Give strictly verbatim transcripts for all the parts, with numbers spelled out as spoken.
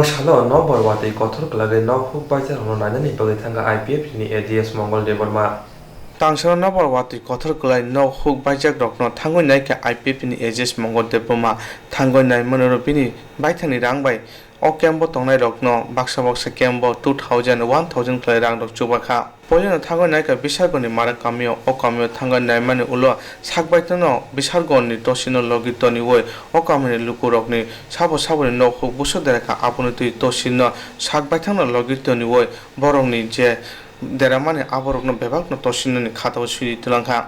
Salo nokbar watwi kothor kwlagwi nok huk baijakrokno nainani bagwi thangkha I P F T ni A G S Mongol Debbarma. Tangsalo nokbar watwi kothor kwlai nok huk baijakrokno thangwi naikha I P F T ni A G S Mongol Debbarma. Thangwi naimano bini baithangni rang bai o camp o tongnairokno baksa baksa camp o two thousand, one thousand kwlai rangrok chubakha. Poilano thangwi naikha Bisargoni Marak kamio. O kamio thangwi naimani ulo sak baithangno Bisargoni tosino logi toniwi o kamini lukurokni sabo saboni nok huk buso derakha. Aboni twi tosino sak baithangno logi toniwi borokni je deramani aborokno bebakno tosinoni khatao swi twlangkha.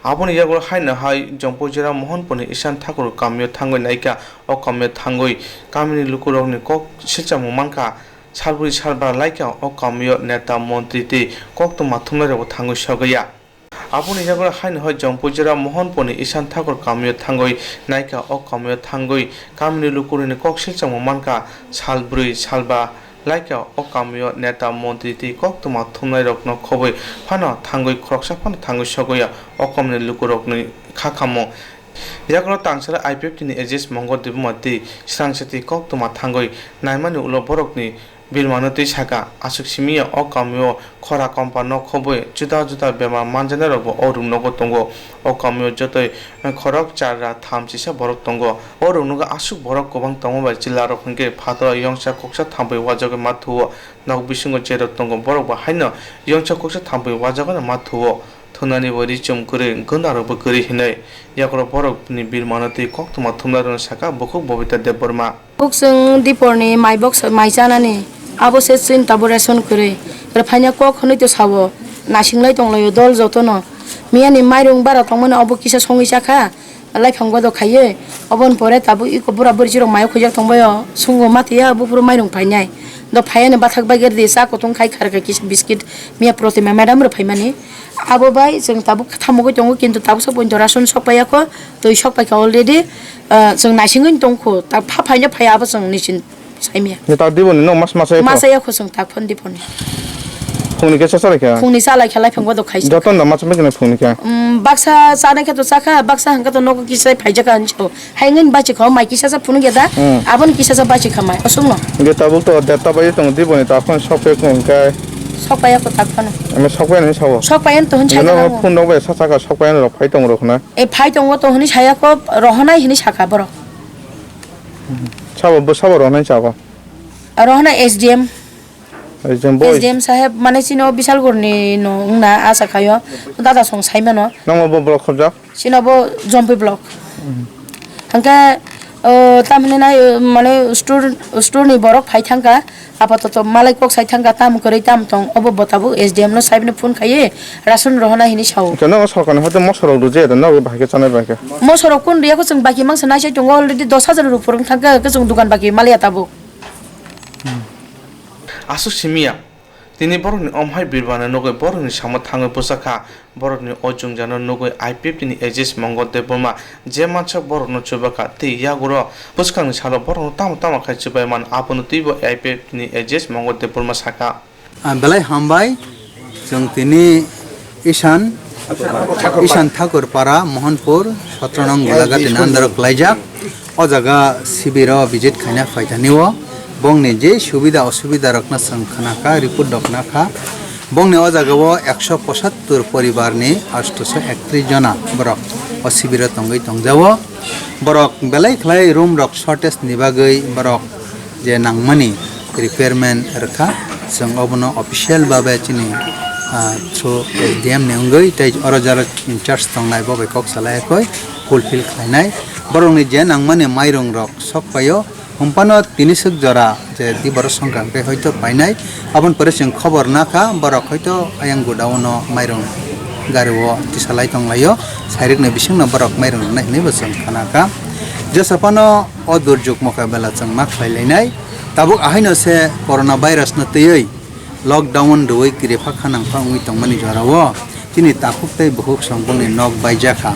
Aboni yagulo haino hai Jompuijera Mohanpurni Ishan Thakur kamio thangwi naikha. O kamio thangwi kamini lukurokni kok silchamo mankha. Salbri salba laikha o kamio neta, montri tei koktwma thumnairokbo thangwi sogwi ya. Aboni yagulo haino hai Jompuijera Mohanpurni Ishan Thakur kamio thangwi naikha. O kamio thangwi kamini lukurokni kok silchamo mankha. Salbri salba laikha o kamio neta, montri tei koktwma thumnairokno khobwi phano thangwi khoroksa phano thangwi sogwi ya o kamini lukurokni kha kamo. Yagulo tangsalo I P F T ni A G S Mongol Debbarma tei swrangsa tei koktwma thangwi naimani ulo borokni birmano twi sakha, aswk simi ya o kamio khora kompa nok khobwi juda juda bemar manjaknairokbo o rungnogo tongo. O kamio jotoi khorok char ra tham chisa borok tongo. O rungnogo aswk borok kwbang tongma bai chwlarok hwnkhe phataro yongsa koksa thampui uajagwi ma thuo. Nok bisingo jerok tongo borok bo haino yongsa koksa thampui uajagwi ma thuo. Thunani bo ri chum kwrwi, gwndarok bo kwrwi hinwi yagulo borokni birmano tei koktwma thumnairokno sakha bukhuk Bobita Debbarma. Buk chwng diporni mai boksa mai chanani, abo se chini tabuk ration kwrwi. Rwphaina kok hwnwi to sao, nasinglai tonglaio dol jotono. Miyani mairung bara tongmani obo kisa songwi chakha, laiphang bodo khaiwi. Oboni pore tabuk iko bura buri chirok mayo khuijak tongbaio, sungo mathiya buphuru mairung phainai. Do phaiyani bathak bagir di cha kutung khai kharkha kisa biscuit miya Protima madam rwphaimani. Abo bai chwng tabuk thamugwi tongo, kintu tabuksa pointo ration sok paiyakho, twi sok paikha already, ah, chwng naisingwi tongkho, ta pha phaino phaiya abo chwng nisin saimya. Neta diboni no mas masai kho. Masai kho chwng tak phon diboni. Phungni khe cha chalaikha. Phungni chalaikha laiphang bodo khaisa. Joton da mas mai khe phungni khe. Um, baksa chanai khe to chakha, baksa hangkha to nogo kisa phaijak ang chikho. Haingin bachi kho mai kisa sa phunuk ya da. Hmm. Abon kisa sa bachi kha mai. Osung no. Ge tabuk to deta bai tong diboni ta phon sok pe kong kai. Sok paiya ko tak phano. Ame sok pai ni sao. Sok paiya to hon chai. Phun dok bai sa saka sok pai rok phai tong rok na. E phai tongo to hwnwi saya kho, rohonai hwnwi sakha borok. Sabo bo sabo rohonai sabo. Rohonai S D M. S D M boy. S D M saheb mane chini o Bisalgorni no wngna asa khaio. Dada song saimano. Nang bo block khobjak? Chini bo Jompi block. Hwnkhe, o, tamhwnwi nai, o, mane store, store ni borok phai thangkha. Apatoto malai kok sai thangkha, tam kwrwi tam tong, obo bo tabuk S D M no saibini phone khaiwi ration rohona hinwi sao. Hwnkhe nogo sorkarni hoite mosorok rwjak ya da, nogo bahai khe chanai bahai khe? Mosorok kun riyakho chwng baki mangsa naisai tongo, already dos hajar rupor wng thangkha, hwnkhe chwng dukan baki maliya tabuk. Aswk simi ya, tini borokni omhai birmano nugwi borokni samo thangwi bwsakha. Borokni o jwngjano nugwi I P F T ni A G S Mongol Debbarma je mansa borokno chubakha tei yaguro bwskangni salo borokno tamo tamo khai chubai mano abono twibo I P F T ni A G S Mongol Debbarma sakha. Ah, belai hambai, chwng tini Ishan, Ishan Thakur Para, Mohanpur, sotro nong Golaghat ni under o kwlaijak. O jaga sibiro visit khaina phaithani o, bongni je subida osubida rokno chwng khna kha, report rok khna kha. Bongni o jaga o ekso pochattor poribar ni aatso ektrish jona borok o sibiro tongwi tongjago. Borok belai khlai room rok shortage ni bagwi borok je nangmani requirement rwkha, chwng obono official babe chini, ah, through S D M ni wngwi tei oro jara in charge tongnai bo bai kok salai koi fulfill khlainai. Borokni je nangmani mairung rok sok paio, hwnphano tini swk jora je di borok songkha hwnkhe hoito painai. Aboni pore chwng khobor nakha, borok hoito ayang godown o mairung gari o tisalai tonglaio, sairikni bisingno borok mairung rwnai hinwi bo chwng khanakha. Jesa phano o durjok mokabela chwng ma khlai lainai. Tabuk ahaino se corona virus no twiwi lockdown rwui kiriphakha nangkha wngwi tongmani jorao chini takhuk tei bukhuk song bongni nok baijakha,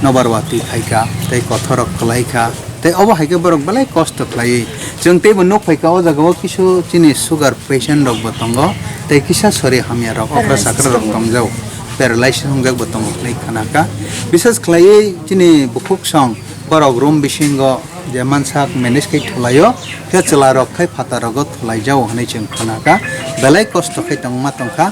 nobar watwi phaikha tei kothorrok kwlaikha tei obo hai khe borok belai kosto khlaiwi. Chwng teibo nuk phaikha o jagao kisu chini sugar patient rokbo tongo tei kisa sori hamya rok okra sakra rok tongjao, paralysis wngjak bo tongo hinwi khanakha. Bises khlaiwi chini bukhuk song Borok room bisingo je mansak manage khe thulaio, khe chwla rok khai phataro go thulai jao hwnwi chwng khna kha. Belai kosto khe tongma tongkha.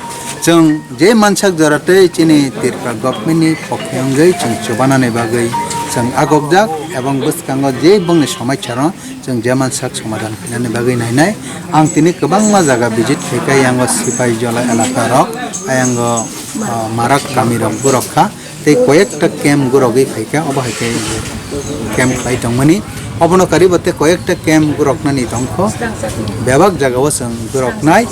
Chwng je mansak jora tei chini Tripura government ni pokhe wngwi chwng chubanani bagwi chwng agokjak, ebong bwskango je bongni somaicharo chwng je mansak somadan khainani bagwi nainai. Ang tini kwbangma jaga visit khaikha, yango Sipai Jola elaka rok, ayango, ah, Marak kami rok borok kha. Tei koyekta camp gorogwi phaikha, obo hai khe camp khlai tongmani. Obono karibo tei koyekta camp goroknani tongkho. Bebak jagao chwng goroknai.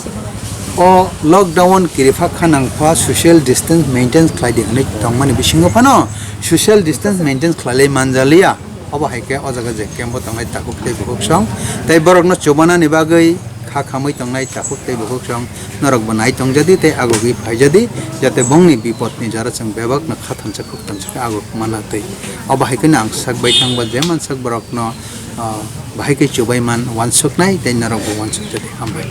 O lockdown kiripha kha nangkha social distance maintain khlai di hwnwi tongmani bisingo phano social distance maintain khlailai manjaliya. Obo hai khe o jaga je camp o tongnai takhuk tei bukhuk song tei borokno chubanani bagwi kha khamwi tongnai takhuk tei bukhuk song norokbo nai tongjadi tei agogwi phaijadi, jate bongni bipodni jora chwng bebakno kha thansa khuk thansa khe agok manna twi. Obo hai kheno ang sak bai thangba je mansak borokno, ah, bahai khe chubai man uansuknai tei norokbo uansukjadi. Hambai.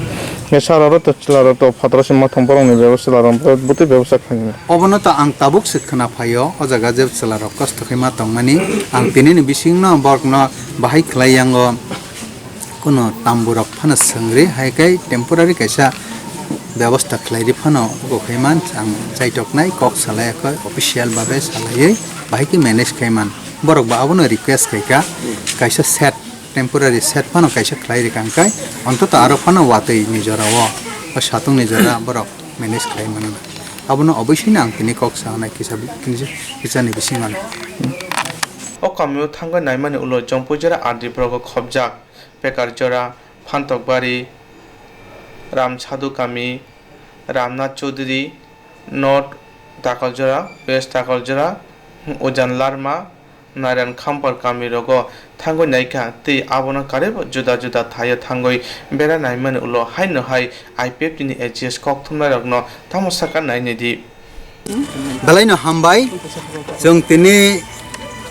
Nge sara ro to chwla ro to phataro se ma thang borok ni bebak chwla ro bwtwi bebak sa khainai. Obono to ang tabuk se khna phaio, o jaga je chwla rok kosto khe ma tongmani, ang tini ni bising no borok no bahai khlai yango, kuno tambu rok phano swngri hai khe temporary kaisa bebostha khlai ri phano, obo khai man ang chaitok nai kok salai khe official babe salaiwi bahai khe manage khai man, borok bo abono request khai kha kaisa set. Temporary set phano kaisa khlai rikha hwnkhe, ontoto aro phano watwi ni jora o, o satung ni jora borok manage khlai mano. Abono oboisino ang tini kok sanai kisa, kisa, kisani bisingo. O kamio thangwi naimani ulo Jompuijora R D blogo khobjak, Pekarjora, Phantokbari, Ramsadhu kami, Ramnath Chaudhary, North Takaljora, West Takaljora, Ujan Larma, Narayan Khampar kami rogo thangwi naikha tei abono karibo juda juda thaio thangwi bera naimani ulo haino hai I P F T ni A G S kokthumnairokno tamo saka nainai di. Belai no hambai, chwng tini,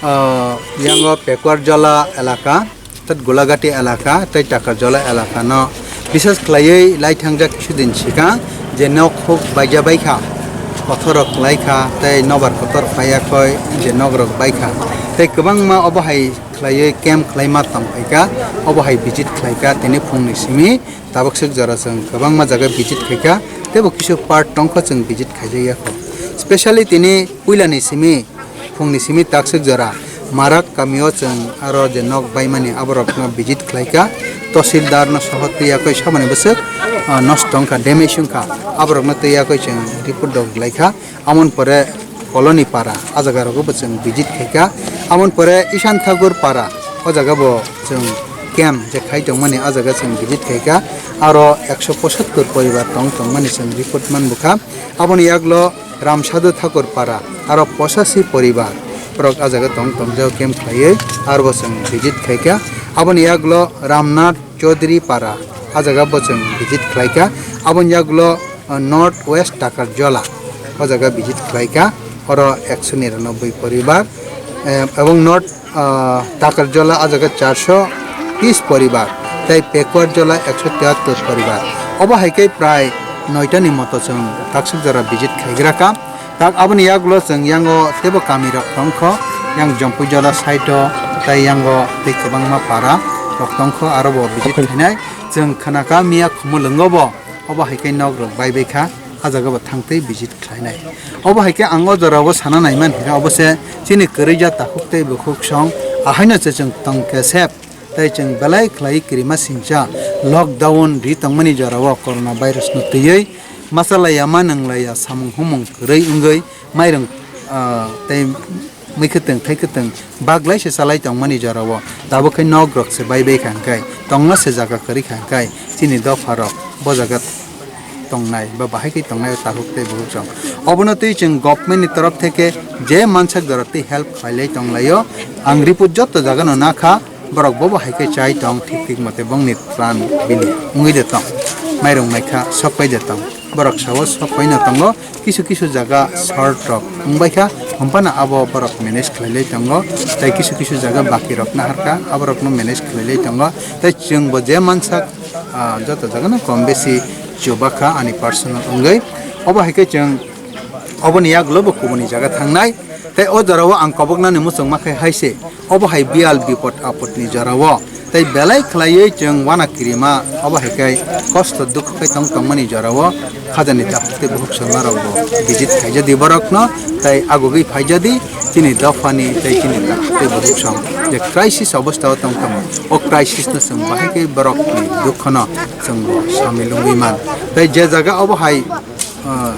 ah, yango Pekuar Jola elaka, tat Gulagati elaka, tei Takarjola elaka no bisas khlaiwi lai thangjak kisu din sikang je nok huk baija baikha, kothor rok klaikha, tei nobar kotor phaiya khoi je nok rok baikha, tei kwbangma obo hai khlaiwi camp khlaima tong phaikha, obo hai visit khlaikha, tini phungni simi. Tabuk swk jora chwng kwbangma jaga visit khaikha, teibo kisu part tongkha chwng visit khaijak ya kho. Specially tini puilani simi, phungni simi takswk jora Marak kamio chwng aro je nok baimani aborokno visit khlaikha, Tahsildar no soho twi yakoi samani bwswk, ah, nosto wngkha, damage wngkha, aborokno twi yakoi chwng report rok laikha. Amoni pore Koloni para, a jaga rogo bo chwng visit khaikha. Amoni pore Isan Thakur para, o jaga bo chwng camp je khai tongmani, a jaga chwng visit khaikha. Aro ekso pochattor poribar tong tongmani chwng report manbukha. Aboni yaglo Ramsadhu Thakur para, aro pochashi poribar borok a jaga tong tongjago camp khlaiwi, aro bo chwng visit khaikha. Aboni yaglo Ramnath Chaudhary para, a jaga bo chwng visit khlaikha. Aboni yaglo, ah, North West Takarjola, o jaga visit khlaikha. Oro ekso niranoboi poribar, eh, ebong North, ah, Takarjola, a jaga charso tis poribar, tei Pekuarjola ekso tiyattor poribar. Obo hai khe prai noita ni moto chwng takswk jora visit khaigra kha. Tak aboni yagulo chwng yango teibo kami rok tongkho, yang Jompuijala side o, tei yango tei kwbangma para rok tongkho, aro bo visit khainai. Chwng khna kha miya Khumulwngo bo, obo hai khe nok rok bai bai kha, a jaga bo thang tei visit khlainai. Obo hai khe ang o jora o sana naiman hira, obo se chini kwrwija takhuk tei bukhuk song, ahaino se chwng tong kesep. Tei chwng belai khlai kirima singcha lockdown ri tongmani jorao corona virus no twiwi masa laiya, ma nang laiya, samung humung kwrwi wngwi mairung, ah, tei mui kwtwng thai kwtwng baglai se chalai tongmani jorao tabuk khe nok rok se bai bai kha hwnkhe tongma se jaga kwrwi kha hwnkhe chini dopha rok bo jaga tongnai ba bahai khe tongnai o takhuk tei bukhuk song. Obono twi chwng government ni torof theke je mansak jora twi help khlailai tonglaio. Ang report joto jaga no nakha, borok bobo hai khe chai tong thik thik mote bongni plan bini wngwi de tong. Mairung naikha sok pai de tong. Borok sao sok pai no tongo, kisu kisu jaga short rok wngbai kha, hwnphano abo borok manage khlailai tongo. Tei kisu kisu jaga baki rok naharkha, aborok no manage khlailai tongo. Tei chwng bo je mansak, ah, joto jaga no kom besi chubakha ani personal wngwi. Obo hai khe chwng oboni yagulo bo kubuni jaga thangnai. Tei o jorao ang koboknani muchungma khe hai se, obo hai biyal bipot apotni jorao tei belai khlaiwi chwng wana kirima, obo hai khe kosto dukhu khe tong tongmani jorao khajani takhuk tei bukhuk songmarokbo visit khaijadi borokno, tei agugwi phaijadi chini dophani tei chini takhuk tei bukhuk song je crisis obostao tong tongo, o crisisno chwng bahai khe borokni dukhono chwngbo samil wngwi man. Tei je jaga obo hai ah,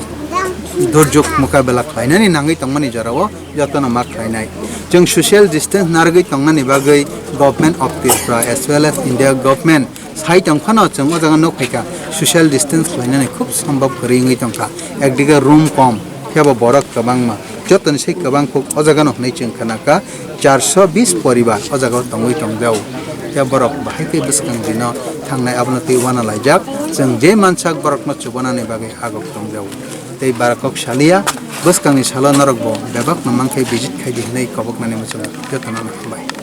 durjuk mokabela khlainani nangwi tongmani jorao jotono ma khlainai. Chwng social distance narwgwi tongnani bagwi Government of Tripura as well as India government sai tongphano chwng o jaga nukphaikha social distance khlainani khub sombhob kwrwi wngwi tongkha. Ekdige room kom, phiyaba borok kwbangma. Jotoni se kwbang kuk o jaga no hwnwi chwng khna kha, charso bis poribar o jaga o tongwi tong jao. Tei borok bahai khe bwskang dino thangnai abono tei wana laijak. Chwng je mansak borokno chubanani bagwi agok tong jao. Tei bara kok salia, bwskangni salo norok bo bebak no mankhe visit khai di hwnwi koboknani muchungo jotono no hambai.